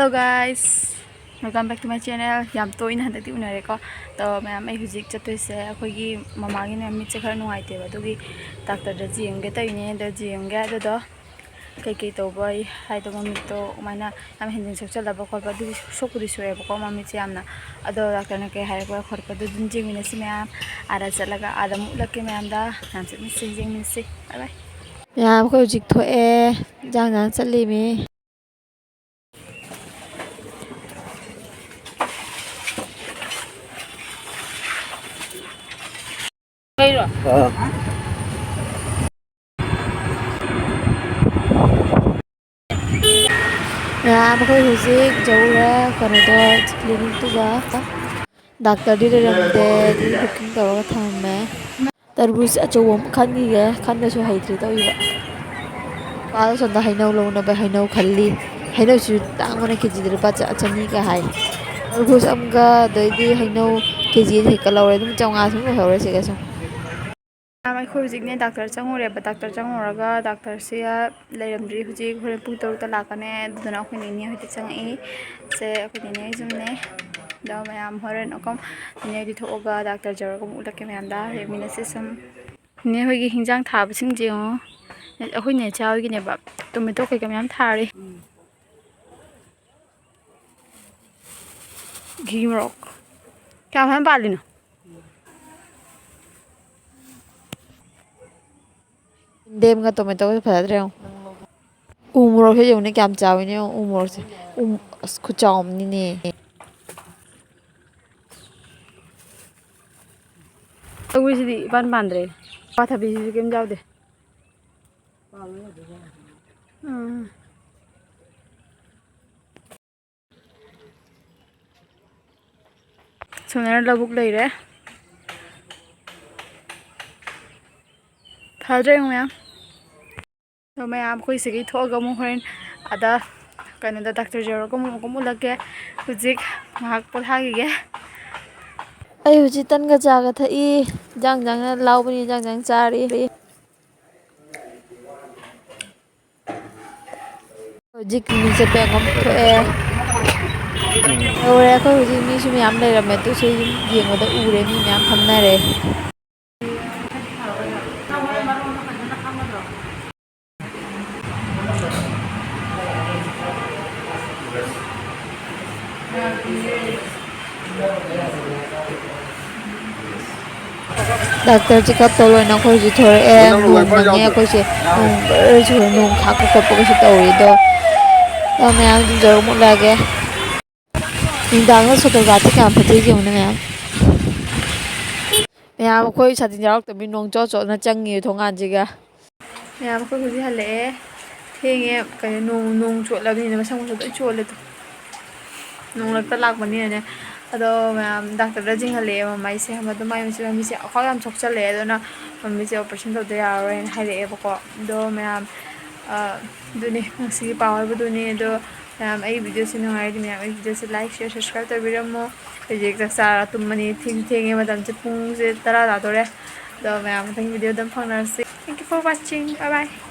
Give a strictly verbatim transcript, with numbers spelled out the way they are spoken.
Hello guys, welcome back to my channel. ꯌꯥꯝ ꯇꯣꯏꯅ ꯍꯟꯗꯛꯇꯤ ꯎꯅꯔꯦꯀꯣ꯫ ꯑꯗꯣ ꯃꯌꯥꯝ, ꯑꯩ ꯍꯧꯖꯤꯛ ꯆꯠꯇꯣꯏꯁꯦ ꯑꯩꯈꯣꯏꯒꯤ ꯃꯃꯥꯒꯤꯅꯦ, ꯃꯤꯠꯁꯦ ꯈꯔ ꯅꯨꯡꯉꯥꯏꯇꯦꯕ, ꯑꯗꯨꯒꯤ ꯗꯥꯛꯇꯔꯗ ꯌꯦꯡꯒꯦ ꯇꯧꯔꯤꯅꯦ꯫ ꯑꯗꯣ ꯌꯦꯡꯒꯦ ꯑꯗꯨꯗꯣ ꯀꯩꯀꯩ ꯇꯧꯕ ꯑꯩ ꯍꯥꯏꯗꯣ, ꯃꯃꯤꯠꯇꯣ ꯀꯃꯥꯏꯅ ꯌꯥꯝ ꯍꯦꯟꯖꯤꯟ ꯁꯣꯛꯆꯜꯂꯕ ꯈꯣꯠꯄ, ꯑꯗꯨꯒꯤ ꯁꯣꯛꯄꯨꯗꯤ ꯁꯣꯛꯑꯦꯕꯀꯣ ꯃꯃꯤꯠꯁꯦ ꯌꯥꯝꯅ꯫ ꯑꯗꯣ ꯗꯥꯛꯇꯔꯅ ꯀꯩ ꯍꯥꯏꯔꯛꯄ ꯈꯣꯠꯄꯗꯣ ꯑꯗꯨꯝ ꯌꯦꯡꯃꯤꯟꯅꯁꯤ ꯃꯌꯥꯝ꯫ ꯑꯥꯗ ꯆꯠꯂꯒ ꯑꯥꯗ ꯑꯃꯨꯛ ꯎꯠꯂꯛꯀꯦ ꯃꯌꯥꯝꯗ꯫ ꯃꯌꯥꯝ ꯆꯠꯃꯤꯟꯅꯁꯤ, ꯌꯦꯡꯃꯤꯟꯅꯁꯤ꯫ Bye bye꯫ ꯃꯌꯥꯝ, ꯑꯩꯈꯣꯏ ꯍꯧꯖꯤꯛ ꯊꯣꯛꯑꯦ, ꯏꯟꯖꯥꯡ ꯆꯥꯅ ꯆꯠꯂꯤꯃꯤ꯫ ꯂꯩꯔꯣ? ꯃꯌꯥꯝ, ꯑꯩꯈꯣꯏ ꯍꯧꯖꯤꯛ ꯌꯧꯔꯦ ꯀꯩꯅꯣꯗ, ꯀ꯭ꯂꯤꯅꯤꯛꯇꯨꯗ꯫ ꯗꯥꯛꯇꯔꯗꯤ ꯂꯩꯔꯝꯗꯦ, ꯑꯗꯨꯒꯤ ꯕꯨꯀꯤꯡ ꯇꯧꯔꯒ ꯊꯝꯃꯝꯃꯦ꯫ ꯇꯔꯕꯨꯖ ꯑꯆꯧꯕ ꯑꯃ ꯈꯟꯈꯤꯒꯦ, ꯈꯟꯕꯁꯨ ꯍꯩꯇ꯭ꯔꯤ ꯇꯧꯔꯤꯕ꯫ ꯃꯥꯗꯣ ꯁꯣꯝꯗ ꯍꯩꯅꯧ ꯂꯧꯅꯕ ꯍꯩꯅꯧ ꯈꯜꯂꯤ꯫ ꯍꯩꯅꯧꯁꯤꯁꯨ ꯇꯥꯡꯕꯅ ꯀꯦꯖꯤꯗ ꯂꯨꯄꯥ ꯆ-, ꯆꯅꯤꯒ ꯍꯥꯏ꯫ ꯇꯔꯕꯨꯖ ꯑꯃꯒ, ꯑꯗꯩꯗꯤ ꯍꯩꯅꯧ ꯀꯦꯖꯤ ꯑꯅꯤ ꯍꯦꯛꯇ ꯂꯧꯔꯦ, ꯑꯗꯨꯝ ꯆꯥꯝꯃꯉꯥ ꯁꯨꯝ ꯂꯣꯏꯍꯧꯔꯦ ꯁꯤꯒ ꯁꯨꯝ꯫ ꯑꯩꯈꯣꯏ ꯍꯧꯖꯤꯛꯅꯦ ꯗꯥꯛꯇꯔ ꯆꯪꯉꯨꯔꯦꯕ꯫ ꯗꯥꯛꯇꯔ ꯆꯪꯉꯨꯔꯒ ꯗꯥꯛꯇꯔꯁꯦ ꯂꯩꯔꯝꯗ꯭ꯔꯤ꯫ ꯍꯧꯖꯤꯛ ꯍꯣꯔꯦꯟ ꯄꯨꯡ ꯇꯔꯨꯛꯇ ꯂꯥꯛꯀꯅꯤ꯫ ꯑꯗꯨꯗꯨꯅ ꯑꯩꯈꯣꯏ ꯅꯦꯅꯦ ꯍꯣꯏꯗ ꯆꯪꯉꯛꯏ꯫ ꯁꯦ ꯑꯩꯈꯣꯏ ꯅꯦꯅꯦ ꯍꯣꯏ ꯌꯨꯝꯅꯦ꯫ ꯑꯗꯣ ꯃꯌꯥꯝ ꯍꯣꯔꯦꯟ ꯑꯩꯈꯣꯏ ꯅꯦꯅꯦ ꯍꯣꯏꯗꯤ ꯊꯣꯛꯑꯒ ꯗꯥꯛꯇꯔ ꯌꯧꯔꯒ ꯑꯃꯨꯛ ꯎꯠꯂꯛꯀꯦ ꯃꯌꯥꯝꯗ꯫ ꯌꯦꯡꯃꯤꯟꯅꯁꯤ ꯁꯨꯝ꯫ ꯅꯦꯅꯦ ꯍꯣꯏꯒꯤ ꯍꯤꯟꯖꯥꯡ ꯊꯥꯕꯁꯤꯡꯁꯦ ꯌꯦꯡꯉꯣ꯫ ꯑꯩꯈꯣꯏ ꯅꯦꯆꯥ ꯍꯣꯏꯒꯤꯅꯦꯕ꯫ ꯇꯣꯃꯦꯇꯣ ꯀꯩꯀꯥ ꯃꯌꯥꯝ ꯊꯥꯔꯤ꯫ ꯘꯤ ꯃꯣꯔꯣꯛ ꯀꯌꯥꯝ ꯐꯖꯅ ꯄꯥꯜꯂꯤꯅꯣ? ꯌꯦꯟꯗꯦꯝꯒ ꯇꯣꯃꯦꯇꯣꯒꯁꯨ ꯐꯖꯗ꯭ꯔꯦ ꯌꯦꯡꯉꯣ꯫ ꯎ ꯃꯣꯔꯣꯛꯁꯦ ꯌꯦꯡꯉꯨꯅꯦ, ꯀꯌꯥꯝ ꯆꯥꯎꯋꯤꯅꯦ ꯌꯦꯡꯉꯣ, ꯎ ꯃꯣꯔꯣꯛꯁꯦ꯫ ꯎ-, ꯑꯁ, ꯈꯨꯆꯥꯎ ꯑꯃꯅꯤꯅꯦ꯫ ꯁꯧꯒ꯭ꯔꯤꯁꯤꯗꯤ ꯏꯄꯥꯟ ꯄꯥꯟꯗ꯭ꯔꯦ꯫ ꯄꯥꯊꯕꯤꯁꯤꯁꯨ ꯀꯩꯝ ꯌꯥꯎꯗꯦ꯫ ꯎꯝ꯫ ꯁꯣꯝꯗꯅ ꯂꯧꯕꯨꯛ ꯂꯩꯔꯦ꯫ ꯐꯗ꯭ꯔꯦ ꯃꯌꯥꯝ꯫ ꯑꯗꯣ ꯃꯌꯥꯝ, ꯑꯩꯈꯣꯏ ꯁꯤꯗꯒꯤ ꯊꯣꯛꯑꯒ ꯑꯃꯨꯛ ꯍꯣꯔꯦꯟ ꯑꯗ ꯀꯩꯅꯣꯗ ꯗꯥꯛꯇꯔ ꯌꯧꯔꯒ ꯑꯃꯨꯛ, ꯑꯃꯨꯛ ꯎꯠꯂꯛꯀꯦ꯫ ꯍꯧꯖꯤꯛ ꯉꯥꯏꯍꯥꯛ ꯄꯣꯊꯥꯈꯤꯒꯦ꯫ ꯑꯩ ꯍꯧꯖꯤꯛ ꯇꯟꯒ ꯆꯥꯒ ꯊꯛꯏ꯫ ꯏꯟꯖꯥꯡ ꯏꯟꯖꯥꯡꯅ ꯂꯥꯎꯕꯅꯤ, ꯏꯟꯖꯥꯡ ꯏꯟꯖꯥꯡ ꯆꯥꯔꯤ꯫ ꯍꯧꯖꯤꯛ ꯀ꯭ꯂꯤꯅꯤꯛ ꯆꯠꯄ ꯌꯥꯝ ꯊꯣꯛꯑꯦ꯫ ꯌꯧꯔꯦ꯫ ꯑꯩꯈꯣꯏ ꯍꯧꯖꯤꯛ ꯃꯤꯁꯨ ꯃꯌꯥꯝ ꯂꯩꯔꯝꯃꯦ꯫ ꯑꯗꯨꯁꯨ ꯌꯦꯡꯕꯗ ꯎꯔꯦ, ꯃꯤ ꯃꯌꯥꯝ ꯐꯝꯅꯔꯦ꯫ ꯗꯥꯛꯇꯔ ꯆꯦꯛꯑꯞ ꯇꯧ ꯂꯣꯏꯅ ꯑꯩꯈꯣꯏ ꯍꯧꯖꯤꯛ ꯊꯣꯔꯛꯑꯦ꯫ ꯅꯣꯡ ꯃꯪꯉꯦ ꯑꯩꯈꯣꯏꯁꯦ꯫ ꯅꯣꯡ ꯕꯔ ꯆꯨꯔ ꯅꯣꯡ ꯈꯥꯛꯄ ꯈꯣꯠꯄꯒꯁꯨ ꯇꯧꯔꯤ꯫ ꯑꯗꯣ, ꯑꯗꯣ ꯃꯌꯥꯝ ꯖꯔ ꯃꯨꯠꯂꯛꯑꯒꯦ꯫ ꯅꯨꯡꯗꯥꯡꯗ ꯁꯣꯇꯣ ꯒꯥꯔꯗꯁꯦ ꯀꯌꯥꯝ ꯐꯖꯩ ꯌꯦꯡꯉꯨꯅꯦ ꯃꯌꯥꯝ꯫ ꯃꯌꯥꯝ ꯑꯩꯈꯣꯏ ꯁꯥꯇꯤꯟ ꯌꯥꯎꯔꯛꯇꯕꯅꯤ, ꯅꯣꯡ ꯆꯣꯠ ꯆꯣꯠꯅ ꯆꯪꯉꯤ ꯊꯣꯡꯒꯥꯟꯁꯤꯒ꯫ ꯃꯌꯥꯝ ꯑꯩꯈꯣꯏ ꯍꯧꯖꯤꯛ ꯍꯜꯂꯛꯑꯦ꯫ ꯊꯦꯡꯉꯦ꯫ ꯀꯩꯅꯣ, ꯅꯣꯡ, ꯅꯣꯡ ꯆꯣꯠꯂꯕꯅꯤꯅ ꯃꯁꯝ ꯃꯁꯝ ꯂꯣꯏ ꯆꯣꯠꯂꯦ꯫ ꯅꯣꯡꯂꯛꯇ ꯂꯥꯛꯄꯅꯤꯅꯅꯦ꯫ ꯑꯗꯣ ꯃꯌꯥꯝ ꯗꯥꯛꯇꯔꯗ ꯌꯦꯡꯍꯜꯂꯛꯑꯦ ꯃꯃꯥꯏꯁꯦ꯫ ꯑꯗꯣ ꯃꯥꯏ ꯃꯆꯤꯟ ꯃꯃꯤꯠꯁꯦ ꯑꯩꯈꯣꯏ ꯌꯥꯝ ꯁꯣꯛꯆꯜꯂꯛꯑꯦ꯫ ꯑꯗꯨꯅ ꯃꯃꯤꯠꯁꯦ ꯑꯣꯄꯔꯦꯁꯟ ꯇꯧꯗ ꯌꯥꯔꯔꯣꯏꯅ ꯍꯥꯏꯔꯛꯑꯦꯕꯀꯣ꯫ ꯑꯗꯣ ꯃꯌꯥꯝ, ꯑ, ꯑꯗꯨꯅꯦ ꯉꯁꯤꯒꯤ ꯄꯥꯎ ꯍꯥꯏꯕꯗꯨꯅꯦ꯫ ꯑꯗꯣ ꯃꯌꯥꯝ ꯑꯩ ꯚꯤꯗꯤꯑꯣꯁꯦ ꯅꯨꯡꯉꯥꯏꯔꯗꯤ ꯃꯌꯥꯝ ꯑꯩ ꯚꯤꯗꯤꯑꯣꯁꯦ like, share, subscribe ꯇꯧꯕꯤꯔꯝꯃꯣ꯫ ꯍꯧꯖꯤꯛ ꯆꯥꯛ ꯆꯥꯔ ꯇꯨꯝꯃꯅꯤ꯫ ꯊꯦꯡꯁꯨ ꯊꯦꯡꯉꯦ, ꯃꯇꯝꯁꯦ ꯄꯨꯡꯁꯦ ꯇꯔꯥ ꯇꯥꯗꯣꯔꯦ꯫ ꯑꯗꯣ ꯃꯌꯥꯝ ꯃꯊꯪ ꯚꯤꯗꯤꯑꯣꯗ ꯑꯃꯨꯛ ꯐꯪꯅꯔꯁꯤ꯫ Thank you for watching. Bye bye.